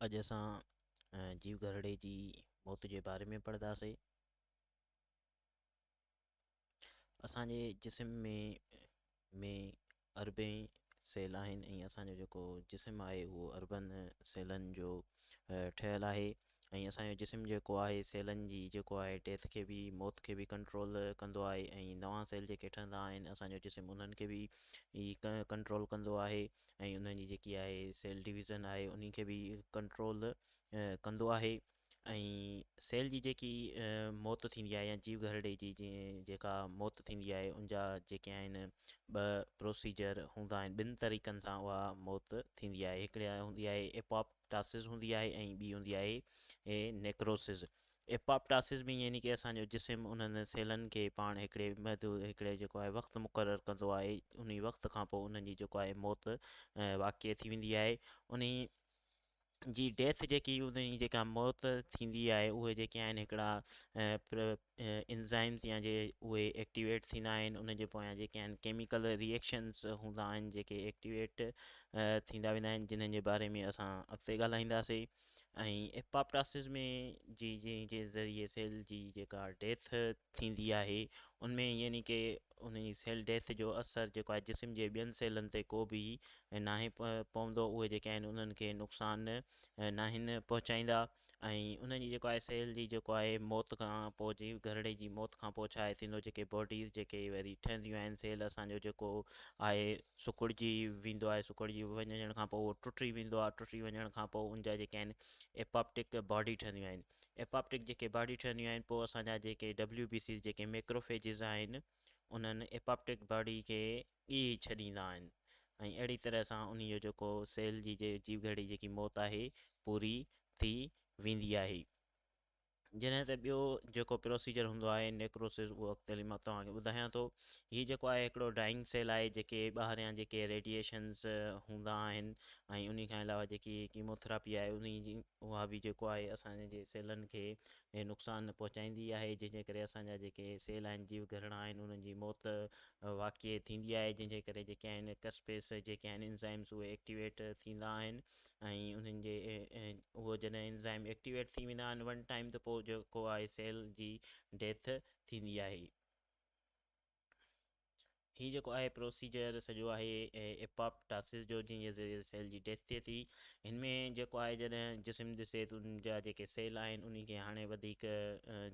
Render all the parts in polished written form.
اڄ اسان جيو گهرڙي جي موت جي باري ۾ پڙهنداسين. اسان جي جسم ۾ ۾ اربين سيل آهن ۽ اسان جو جيڪو جسم آهي اهو اربن سيلن جو ٺهيل آهي ۽ اسان جو جسم جيڪو آهي سيلن جي جيڪو آهي ڊيٿ کي به موت کي به ڪنٽرول ڪندو آهي ۽ نوان سيل جيڪي ٺهندا آهن اسان جو جسم انهن کي به ڪنٽرول ڪندو آهي ۽ انهن جي جيڪي آهي سيل ڊويزن آهي انهي کي به ڪنٽرول ڪندو آهي ۽ سيل جي جيڪي موت ٿيندي آهي يا جيو گهرڙي جي جيڪا موت ٿيندي آهي ان جا جيڪي آهن ٻه پروسيجر هوندا آهن ٻن طريقن سان اها موت ٿيندي آهي هڪڙي هوندي آهي ايپاپٽاسز هوندي آهي ۽ ٻي هوندي آهي نيڪروسز ايپاپٽاسز ۾ يعني ڪي اسان جو جسم انهن سيلن کي پاڻ هڪڙي محدود هڪڙي جيڪو آهي وقت مقرر ڪندو آهي انهي وقت کان پوء انهن جي جيڪو آهي موت واقع ٿي ويندي آهي انهي جي ڊيٿ جيڪي ان جي جيڪا موت ٿيندي آهي اهي جيڪي آهن هڪڙا انزائمز يا جي اهي ايڪٽيويٽ ٿيندا آهن ان جي پويان جيڪي آهن ڪيميڪل ريئيڪشنز هوندا آهن جيڪي ايڪٽيويٽ ٿيندا ويندا آهن جنھن جي باري ۾ اسان اڳتي ڳالهائينداسين ۽ ايپاپٽاسز ۾ جي جنهن جي ذريعي سيل جي جيڪا ڊيٿ ٿيندي آهي ان ۾ يعني ڪي ان جي سيل ڊيٿ جو اثر جيڪو آهي جسم جي ٻين سيلن تي ڪو به ناهي پوندو اهي جيڪي آهن انهن کي نقصان ناهن پهچائيندا ۽ انهن جي جيڪو آهي سيل جي جيڪو آهي موت کان پوء جي گهرڙي جي موت کان پوء ڇا آهي ٿيندو جيڪي باڊيز جيڪي وري ٺهنديون آهن سيل اسان جو جيڪو آهي سڪڙجي ويندو آهي سڪڙجي وڃڻ کان پوء اهو ٽٽي ويندو آهي ٽٽي وڃڻ کان پوء ان جا جيڪي آهن ايپاپٽڪ باڊي ٺهنديون آهن ايپاپٽڪ جيڪي باڊي ٺهنديون آهن پوء اسان جا جيڪي ڊبليو بي سيز جيڪي ميڪروفيجز آهن انهن ايپاپٽڪ باڊي کي ڳيهي ڇڏيندا آهن ۽ اهڙي طرح سان انهي جو جيڪو سيل جي جيوگهرڙي جيڪي موت آهي پوري ٿي ويندي آهي. جڏهن ته ٻيو جيڪو پروسيجر هوندو آهي نيڪروسز اهو اڳتي هلي مان توهان کي ٻڌايان ٿو. هي جيڪو آهي هڪڙو ڊائنگ سيل آهي جيڪي ٻاهريان جيڪي ريڊيئيشنز هوندا آهن ۽ انهي کان علاوه جيڪي ڪيموٿراپي آهي انهي جي اها به جيڪو آهي اسان جي سيلن کي نقصان پهچائيندي آهي جنهن جي ڪري اسان جا جيڪي سيل آهن جيو گهرڙا آهن انهن جي موت واقع ٿيندي آهي جنهن جي ڪري جيڪي آهن ڪسپيس جيڪي آهن انزائمس اهي ايڪٽيويٽ ٿيندا آهن ۽ انهن جي اهو جڏهن انزائم ايڪٽيويٽ ٿي ويندا آهن ون ٽائيم ته پوء جيڪو آهي سيل جي ڊيٿ ٿيندي آهي. هي جيڪو آهي پروسيجر سڄو آهي ايپاپٽاسس جو جنهن جي ذريعي سيل جي ڊيٿ ٿئي ٿي. هن ۾ جيڪو آهي جڏهن جسم ڏسي ته ان جا جيڪي سيل آهن انهي کي هاڻي وڌيڪ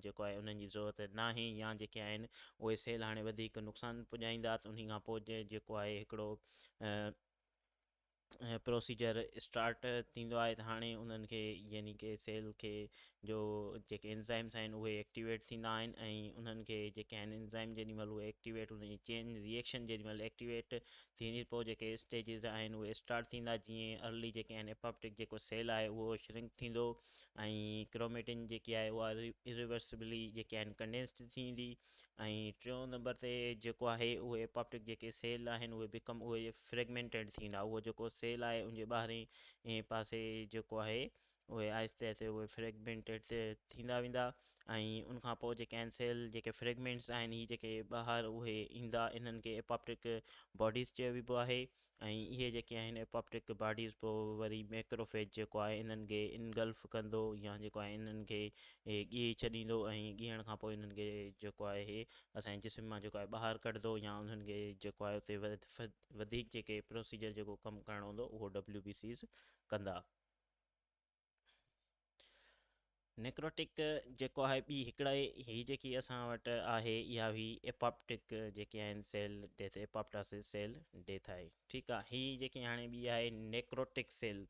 جيڪو آهي انهن جي ضرورت ناهي يا جيڪي آهن اهي سيل هاڻي وڌيڪ نقصان پڄائيندا ته انهي کان پوء جيڪو آهي هڪڙو پروسيجر اسٽارٽ ٿيندو آهي ته هاڻي انهن کي يعني ڪي سيل کي جو جيڪي انزائمس آهن اهي ايڪٽيويٽ ٿيندا آهن ۽ انهن کي جيڪي آهن انزائم جيڏي مهل اهي ايڪٽيويٽ انهن جي چين ريئيڪشن جيڏي مهل ايڪٽيويٽ ٿيندي پوء جيڪي اسٽيجز آهن اهي اسٽارٽ ٿيندا جيئن ارلي جيڪي آهن ايپاپٽڪ جيڪو سيل آهي اهو شرنڪ ٿيندو ۽ ڪروميٽن جيڪي آهي اها اريورسبلي جيڪي آهن ڪنڊينسڊ ٿيندي ۽ ٽيون نمبر تي جيڪو آهي اهي ايپاپٽڪ جيڪي سيل آهن اهي بڪم اهي فريگمينٽيڊ ٿيندا اهو جيڪو سيل آهي ان جي ٻاهرين پاسي جيڪو آهي اهي آهستي آهستي اهي فريگمينٽيڊ ٿيندا ويندا ۽ ان کان پوء جيڪي آهن سيل جيڪي فريگمينٽس آهن هي جيڪي ٻاهر اهي ايندا انهن کي ايپاپٽڪ باڊيز چيو ويبو آهي ۽ اهي جيڪي آهن ايپاپٽڪ باڊيز پوء وري ميڪروفيج جيڪو آهي انهن کي انگلف ڪندو يا جيڪو آهي انهن کي ڳيهي ڇڏيندو ۽ ڳيهڻ کان پوء انهن کي جيڪو آهي اسان جي جسم مان جيڪو آهي ٻاهر ڪڍندو يا انهن کي جيڪو آهي اتي وڌيڪ جيڪي پروسيجر جيڪو ڪم ڪرڻو هوندو اهو ڊبليو بي سيز ڪندا. نيڪروٽڪ جيڪو آهي ٻي هڪڙي هي جيڪي اسان وٽ آهي اها هئي ايپاپٽڪ جيڪي آهن سيل ڊيٿ ايپاپٽاسس سيل ڊيٿ آهي ٺيڪ آهي هي جيڪي هاڻي ٻي آهي نيڪروٽڪ سيل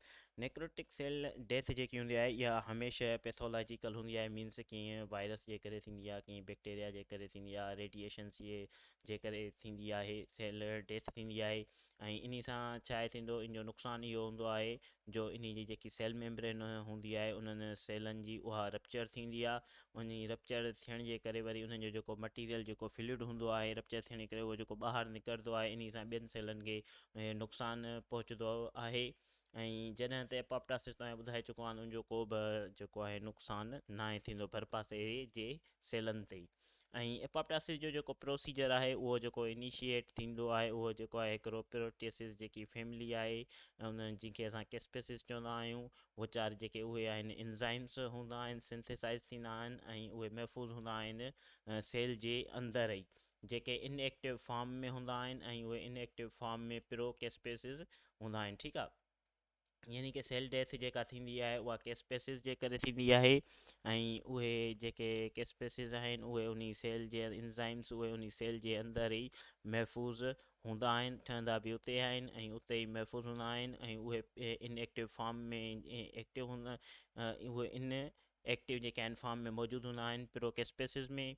نيڪروٽڪ سيل ڊيٿ جيڪي هوندي آهي اها هميشه پيٿولاجيڪل هوندي آهي مينس ڪيئن وائرس جي ڪري ٿيندي آهي ڪيئن بيڪٽيريا جي ڪري ٿيندي آهي ريڊيئيشنس جي ڪري ٿيندي آهي سيل ڊيٿ ٿيندي آهي ۽ انهي سان ڇا آهي ٿيندو ان جو نقصان اهو هوندو آهي جو انهي جي جيڪي سيل ميمبرين هوندي آهي انهن سيلن جي اها رپچر ٿيندي آهي انهي رپچر ٿيڻ جي ڪري وري انهن جو جيڪو مٽيريل جيڪو فلوئڊ هوندو آهي رپچر ٿيڻ جي ڪري اهو جيڪو ٻاهر نڪرندو آهي انهي سان ٻين سيلن کي نقصان پهچندو آهي ۽ جڏهن ته ايپاپٽاسس توهان کي ٻڌائي چڪو آهيان ان جو ڪو به جيڪو آهي نقصان ناهي ٿيندو ڀرپاسي جي سيلن تي. ۽ ايپاپٽاسس جو جيڪو پروسيجر آهي اهو جيڪو انيشيئيٽ ٿيندو آهي اهو جيڪو آهي هڪڙو پروٽيسز جيڪي فيملي آهي انهن جن کي اسان ڪيسپيسز چوندا آهيون اهي چار جيڪي اهي آهن انزائمس هوندا آهن سنٿيسائز ٿيندا آهن ۽ اهي محفوظ هوندا آهن سيل جي اندر ئي جيڪي ان ايڪٽو فارم ۾ هوندا آهن ۽ اهي ان ايڪٽو فارم ۾ پرو ڪيسپيسز هوندا آهن ٺيڪ آهي. يعني ڪي سيل ڊيٿ جيڪا ٿيندي آهي اها ڪيسپيسز جي ڪري ٿيندي آهي ۽ اهي جيڪي ڪيسپيسز آهن اهي انهي سيل جي انزائمس اهي انهي سيل جي اندر ئي محفوظ هوندا آهن ٺهندا به اتي آهن ۽ اتي ئي محفوظ هوندا آهن ۽ اهي ان ايڪٽو فارم ۾ ايڪٽو هوندا اهي ان ايڪٽو جيڪي آهن فارم ۾ موجود هوندا آهن پرو ڪيسپيسز ۾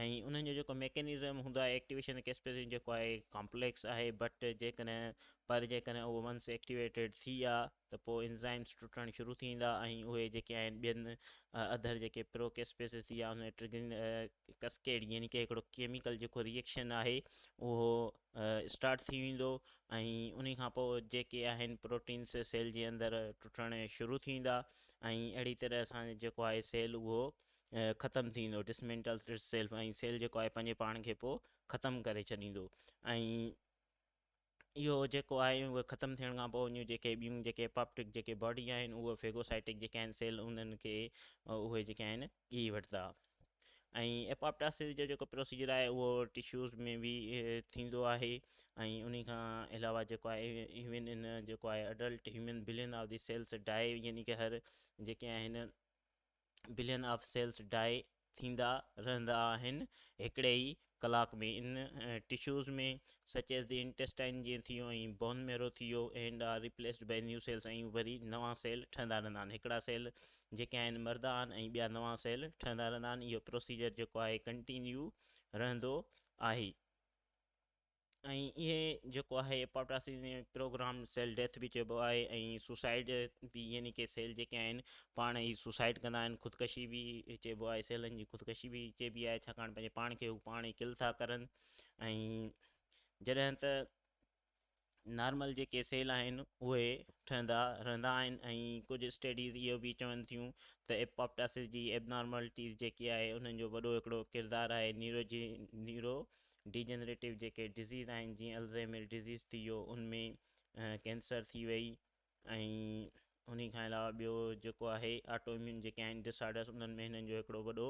۽ انهن جو جيڪو ميڪنزم هوندو آهي ايڪٽيويشن ڪيسپيسز جيڪو آهي ڪامپليڪس آهي بٽ جيڪڏهن پر جيڪڏهن اهو ونس ايڪٽيويٽيڊ ٿي ويا ته پوء انزائمس ٽٽڻ شروع ٿي ويندا ۽ اهي جيڪي آهن ٻين اڌر جيڪي پرو ڪيسپيسز ٿي ويا ان ٽرگرنگ ڪسڪيڊ يعني ڪي هڪڙو ڪيميڪل جيڪو ريئيڪشن آهي اهو اسٽارٽ ٿي ويندو ۽ انهي کان پوء جيڪي آهن پروٽينس سيل جي اندر ٽٽڻ شروع ٿي ويندا ۽ اهڙي طرح سان جيڪو آهي سيل اهو ختم ٿي ويندو ڊسمينٽلس it's self ۽ cell جيڪو آهي پنهنجي پاڻ کي پوء ختم ڪري ڇڏيندو ۽ اهو جيڪو آهي اهو ختم ٿيڻ کان پوء انهيون جيڪي ٻيون جيڪي ايپاپٽڪ جيڪي باڊي آهن اهو فيگوسائٽڪ جيڪي آهن سيل انهن کي اهي جيڪي آهن ڳهي وٺندا ۽ ايپاپٽاسس جو جيڪو پروسيجر آهي اهو ٽشوز ۾ به ٿيندو آهي ۽ انهي کان علاوه جيڪو آهي ايون ان جيڪو آهي adult human billion of the cells die يعني کہ هر جيڪي آهن بلين آف سيلس ڊائي ٿيندا رهندا آهن هڪڙي ئي ڪلاڪ ۾ ان tissues ۾ such as the intestine جيئن ٿي ويو ۽ بون ميرو ٿي ويو and are replaced by new cells ۽ وري نوان سيل ٺهندا رهندا آهن هڪڙا سيل جيڪي آهن مردا آهن ۽ ٻيا نوان سيل ٺهندا رهندا آهن اهو پروسيجر جيڪو آهي ڪنٽينيو رهندو آهي ۽ اهي جيڪو آهي ايپاپٽاسس پروگرام سيل ڊيٿ به چئبو آهي ۽ سوسائيڊ به يعني ڪي سيل جيڪي آهن پاڻ ئي سوسائيڊ ڪندا آهن خودڪشي به چئبو آهي سيلن جي خودڪشي به چئبي آهي ڇاڪاڻ پنهنجي پاڻ کي هو پاڻ ئي ڪل ٿا ڪرن ۽ جڏهن ته نارمل جيڪي سيل آهن اهي ٺهندا رهندا آهن ۽ ڪجهه اسٽڊيز اهو به چون ٿيون ته ايپاپٽاسس جي ايبنارملٽيز جيڪي آهي انهن جو وڏو هڪڙو ڪردار آهي نيورو جي نيورو ڊيجنريٽو جيڪي ڊزيز آهن جيئن الزائمر ڊزيز ٿي ويو ان ۾ ڪينسر ٿي وئي ۽ انهي کان علاوه ٻيو جيڪو آهي آٽو اميون جيڪي آهن ڊس آرڊرس انهن ۾ هنن جو هڪڙو وڏو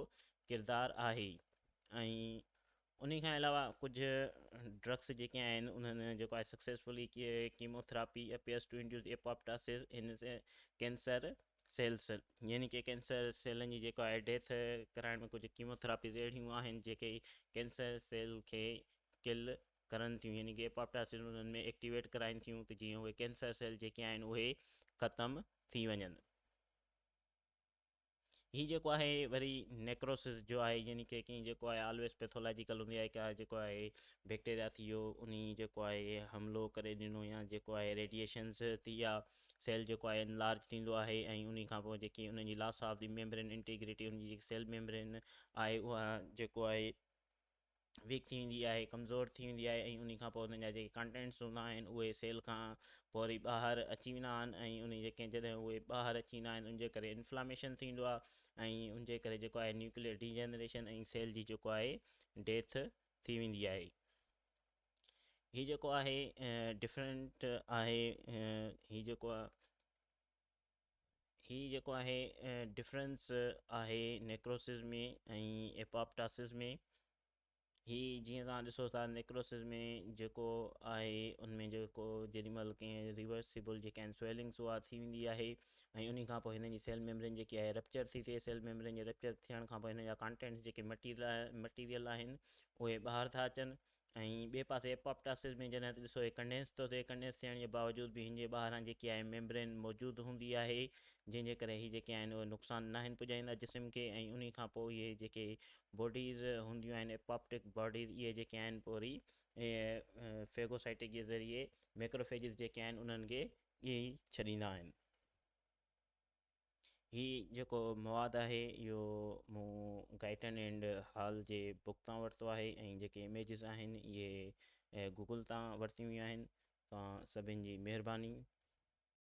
ڪردار آهي ۽ انهي کان علاوه ڪجهه ڊرگس جيڪي آهن انهن جيڪو آهي successfully chemotherapy appears to induce apoptosis in cancer cells يعني ڪي ڪينسر سيلن جي جيڪو آهي ڊيٿ ڪرائڻ ۾ ڪجهه ڪيموٿراپيز اهڙيون آهن جيڪي ڪينسر سيل کي ڪل ڪرن ٿيون يعني ڪي ايپاپٽاسس انهن ۾ ايڪٽيويٽ ڪرائين ٿيون ته جيئن اهي ڪينسر سيل جيڪي آهن اهي ختم ٿي وڃن. هي جيڪو آهي وري نيڪروسس جو آهي يعني ڪي ڪنهن جيڪو آهي آلويز پيٿولاجيڪل هوندي آهي ڪا جيڪو آهي بيڪٽيريا ٿي ويو انهي جيڪو آهي حملو ڪري ڏنو يا جيڪو آهي ريڊيئيشنس ٿي ويا سيل جيڪو آهي انلارج ٿيندو آهي ۽ انهي کان پوء جيڪي انهن جي loss of the membrane integrity ان جي جيڪي سيل ميمبرين آهي اها جيڪو آهي ويڪ ٿي ويندي آهي ڪمزور ٿي ويندي آهي ۽ انهي کان پوء انهن جا جيڪي ڪانٽينٽس هوندا آهن اهي سيل کان پوء وري ٻاهر اچي ويندا آهن ۽ انهي جيڪي جڏهن اهي ٻاهر اچي ويندا آهن ان جي ڪري انفلاميشن ٿيندو آهي ۽ ان جي ڪري جيڪو آهي نيوڪليئر ڊيجنريشن ۽ سيل جي جيڪو آهي ڊيٿ ٿي ويندي آهي هي جيڪو آهي ڊفرنٽ آهي هي جيڪو هي جيڪو آهي ڊفرنس آهي نيڪروسز ۾ ۽ ايپاپٽاسز ۾ هي جيئن توهان ڏسو ٿا نيڪروسز ۾ جيڪو آهي ان ۾ جيڪو جيڏي مهل ڪنهن ريورسيبل جيڪي آهن سويلنگس اها ٿي ويندي آهي ۽ انهي کان پوء هنن جي سيل ميمبرين جيڪي آهي رپچر ٿي ٿئي سيل ميمبرين جي رپچر ٿيڻ کان پوء هن جا ڪانٽينٽس جيڪي مٽيريل آهن اهي ٻاهر ٿا اچن ۽ ٻئي پاسي ايپاپٽاسز ۾ جڏهن ته ڏسو هي ڪنڊينس ٿو ٿئي، ڪنڊينس ٿيڻ جي باوجود به هن جي ٻاهران جيڪي آهي ميمبرين موجود هوندي آهي جنهن جي ڪري هي جيڪي آهن اهي نقصان ناهن پڄائيندا جسم کي ۽ انهي کان پوء اهي جيڪي باڊيز هونديون آهن ايپاپٽڪ باڊيز اهي جيڪي آهن پوء وري فيگوسائٽڪ جي ذريعي ميڪروفيجز جيڪي آهن انهن کي ڳيهي ڇڏيندا آهن. هي جيڪو مواد آهي اهو مون گائٽن اينڊ هال جي بڪ تان ورتو آهي ۽ جيڪي اميجز آهن اهي گوگل تان ورتيون ويون آهن. توهان سڀن جي مهرباني.